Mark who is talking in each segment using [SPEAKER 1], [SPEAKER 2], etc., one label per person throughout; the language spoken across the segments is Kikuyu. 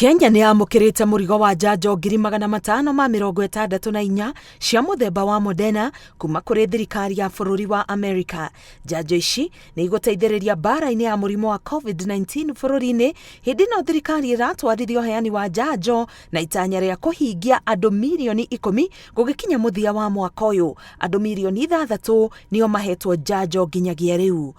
[SPEAKER 1] Kenya nĩ yamũkĩrĩte mũrigo wa njanjo 564,000 cia mũthemba wa Moderna kuma kũrĩ thirikari ya bũrũri wa Amerika. Njanjo ici nĩ igũteithĩrĩria mbara-inĩ ya mũrimũ wa COVID-19 bũrũri-inĩ hĩndĩ ĩno thirikari ĩratwarithia ũheani wa njanjo na itanya rĩa kũhingia andũ mirioni 10 gũgĩkinya mũthia wa mwaka ũyũ. Andũ mirioni 6 nĩo mahetwo njanjo nginyagia rĩu.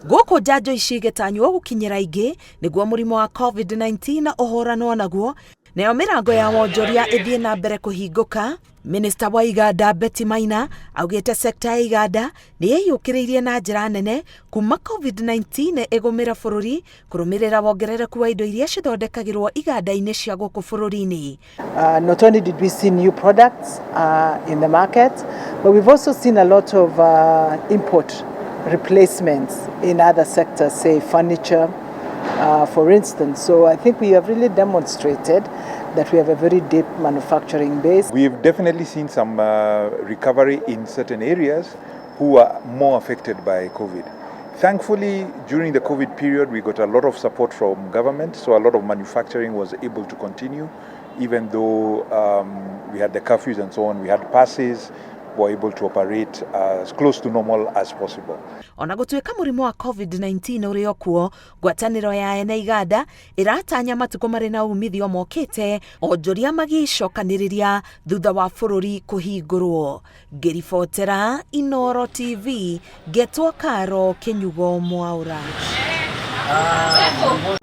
[SPEAKER 1] Gũkũ njanjo ici igĩtanywo gũkinyĩra aingĩ nĩguo mũrimũ wa COVID-19 ũhũranwo naguo, nayo mĩrango ya wonjoria ĩthiĩ na mbere kũhingũka. Minista wa iganda Betty Maina augĩte sekta ya iganda nĩ ĩyũkĩrĩirie na njĩra nene kuma COVID-19 ĩgũmĩra bũrũri kũrũmĩrĩra wongerereku wa indo iria cithondekagĩrwo iganda-inĩ cia gũkũ bũrũri-inĩ.
[SPEAKER 2] Not only did we see new products in the market, but we've also seen a lot of import replacements in other sectors, say furniture, for instance. So I think we have really demonstrated that we have a very deep manufacturing base.
[SPEAKER 3] We've definitely seen some recovery in certain areas who are more affected by COVID. Thankfully, during the COVID period, we got a lot of support from government, so a lot of manufacturing was able to continue, even though we had the curfews and so on. We had passes, were able to operate as close to normal as possible.
[SPEAKER 1] Ona gũtuĩka mũrimũ wa COVID-19 ũrĩ o kuo, ngwatanĩro ya ene iganda ĩratanya matukũ marĩ na umithio mokĩte onjoria magĩcokanĩrĩria thutha wa bũrũri kũhingũrwo. Ngĩribotera Inoro TV, ngetwo Karo Kĩnyugo Mwaũra.